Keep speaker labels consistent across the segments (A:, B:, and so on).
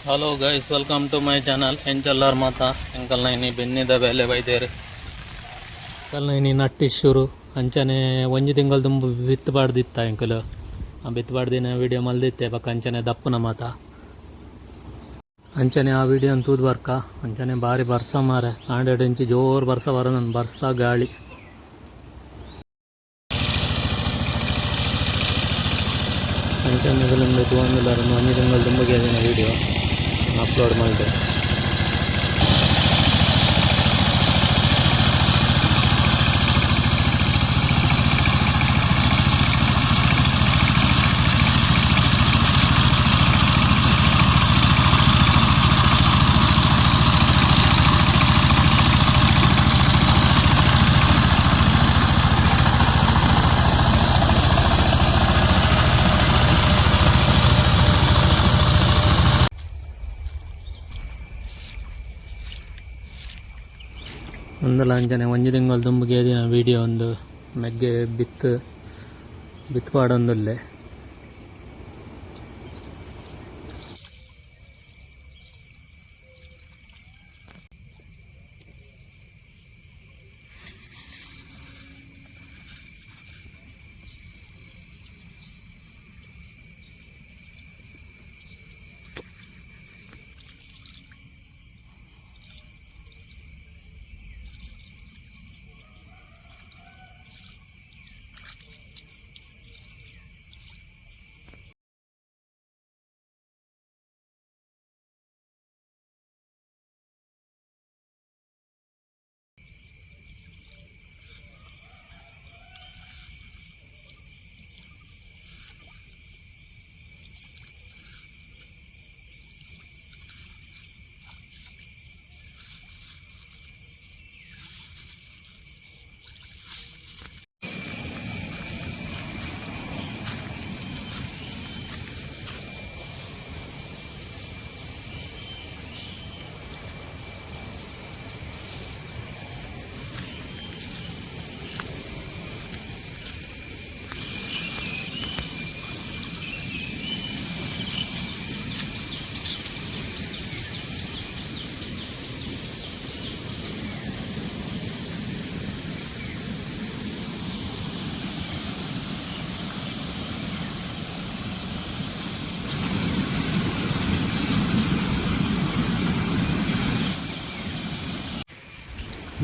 A: Hello guys, welcome to my channel. ಎಂಚಲ್ಲಾರ್ ಮಾತ? ಎಂಕಲ್ನ ಇನಿ ಬೆನ್ನಿದ ಬೇಲೆ ಬೈದೇರು. ಎಂಕಲ್ನ ಇನಿ ನಟ್ಟಿ ಶುರು. ಅಂಚನೆ ಒಂಜಿ ತಿಂಗಳು ದುಂಬು ಬಿತ್ತು ಪಾಡ್ದಿತ್ತ ಎಂಕಲು. ಆ ಬಿತ್ತು ಪಾಡ್ದಿನ ವಿಡಿಯೋ ಮಲ್ದಿತ್ತೆ. ಬೊಕ್ಕ ಅಂಚನೆ ದಪ್ಪುನ ಮಾತ. ಅಂಚನೆ ಆ ವಿಡಿಯೋನ್ ತೂದು ಬರ್ಕ. ಅಂಚನೆ ಬಾರಿ ಬರ್ಸ ಮಾರೆ, ಆಂಡೆಡ್ ಇಂಚಿ ಜೋರು ಬರ್ಸ ಬರೋದು, ಬರ್ಸ ಗಾಳಿ. ಅಂಚನೆ ಮೊದಲೊಂದು ತೂವೊಂದುಲ್ಲಾರ, ಒಂಜಿ ತಿಂಗಳು ದುಂಬುಗೆ ವಿಡಿಯೋ ಅಪ್ಲೋಡ್ ಮಲ್ತೆ. ಉಂದಲ ಅಂಚನೆ ಒಂಜಿ ತಿಂಗಳು ದುಂಬುಗೆ ದಿನ ವಿಡಿಯೋ ಒಂದು. ಮೆಗ್ಗೆ ಬಿತ್ತು ಬಿತ್ತು ಪಾಡೊಂದುಲ್ಲೆ.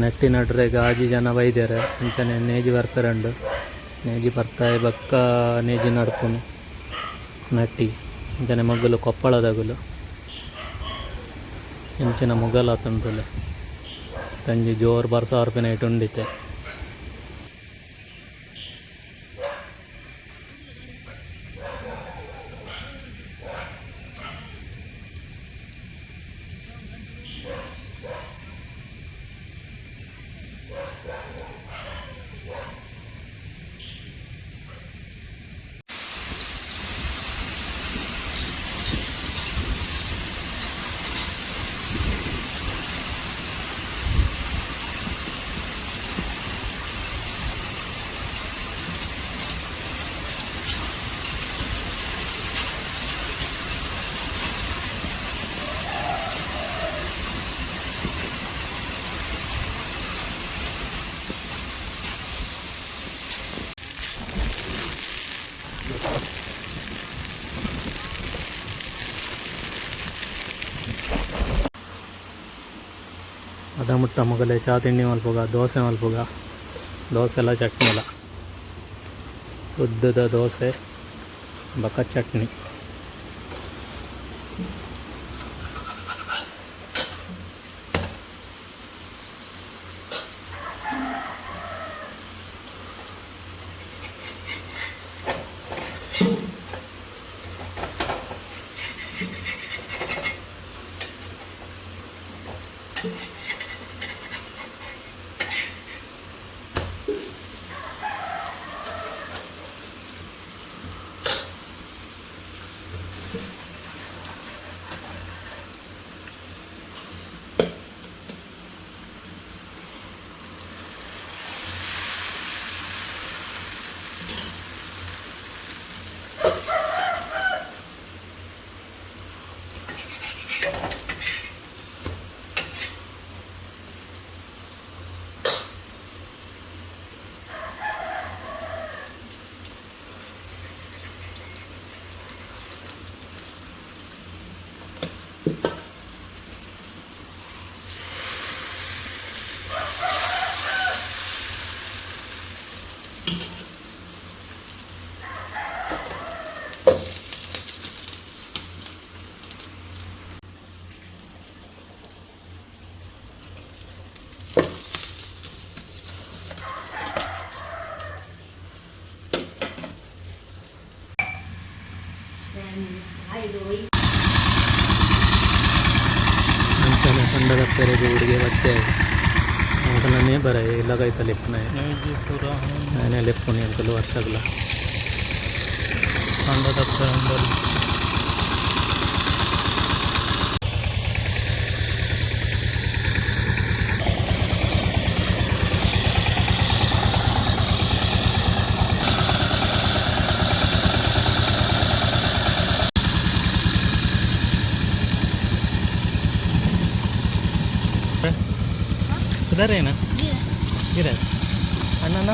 A: ನೆಟ್ಟಿ ನಡ್ರೆಗ್ ಆಜಿ ಜನ ಬೈದೆರ್. ಅಂಚನೆ ನೇಜಿ ಬರ್ಪೆರುಂಡು. ನೇಜಿ ಬರ್ತಾಯಿ ಬೊಕ್ಕ ನೇಜಿ ನಡ್ಪುನು ನಟ್ಟಿ. ಅಂಚನೆ ಮೊಗುಲು ಕೊಪ್ಪಳದಗುಲು. ಇಂಚಿನ ಮುಗಲ್ ಆತುಂಡು ತೂಲೆ. ಒಂಜಿ ಜೋರು ಬರ್ಸ ಬರ್ಪಿನೈಟ್ ಉಂಡಿತ್ತೆ. ಅದ ಮುಟ್ಟ ಮೊಗಲೆ ಚಾ ತಿಂಡಿ ಮಲ್ಪುಗ, ದೋಸೆ ಮಲ್ಪುಗ. ದೋಸೆ ಎಲ್ಲ ಚಟ್ನಿ ಎಲ್ಲ, ಉದ್ದದ ದೋಸೆ ಬೊಕ್ಕ ಚಟ್ನಿ. ಅಂಚನೆ ಕಂಡದ ಪೆರೆಗೆ ಉಡುಗೆ ಬತ್ತೆ ಅಂಕಲನೇ ಬರ ಇಲ್ಲ ಕೈತ ಲೆಪ್ಪುನ ಆನೆ ಲೆಪ್ಪುನಿ ಅಂಕಲು ವರ್ಷಗ್ಲ ಕಂಡದ ಪುದರೇನ? ಗಿರಾಜ್. ಅಣ್ಣನ?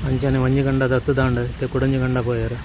A: ಅಂಚನೆ ಒಂಜಿ ಗಂಡ ದತ್ತುದಾಂಡ್ ಇತ್ತೆ ಕುಡೊಂಜಿ ಗಂಡ ಪೋಯೆರ್.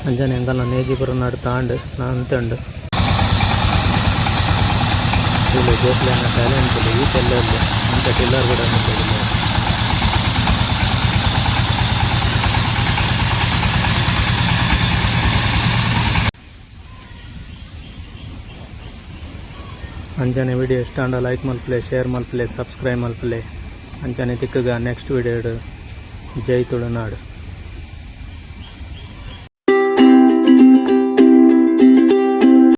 A: ಅಂಚನೆ ಎಂಕಲ್ನ ನೇಜಿಪುರ ನಡುತಾಂಡ್ ನಂತುಂಡು. ತೂಲೆ ಜೋಕ್ಲೆನ ಟ್ಯಾಲೆಂಟ್ ತೂಲೆ, ಈತ್ ಎಲ್ಲೆ ಉಲ್ಲೆ. ಅಂಚ ಟಿಲ್ಲರ್ ಕೂಡ ಉಂಡು. ಅಂಚನೆ ವಿಡಿಯೋ ಇಷ್ಟ ಆಂಡ ಲೈಕ್ ಮಲ್ಪುಲೆ, ಶೇರ್ ಮಲ್ಪುಲೆ, ಸಬ್ಸ್ಕ್ರೈಬ್ ಮಲ್ಪುಲೆ. ಅಂಚನೆ ತಿಕ್ಕುಗ ನೆಕ್ಸ್ಟ್ ವಿಡಿಯೋ. ಜೈ ತುಳುನಾಡು.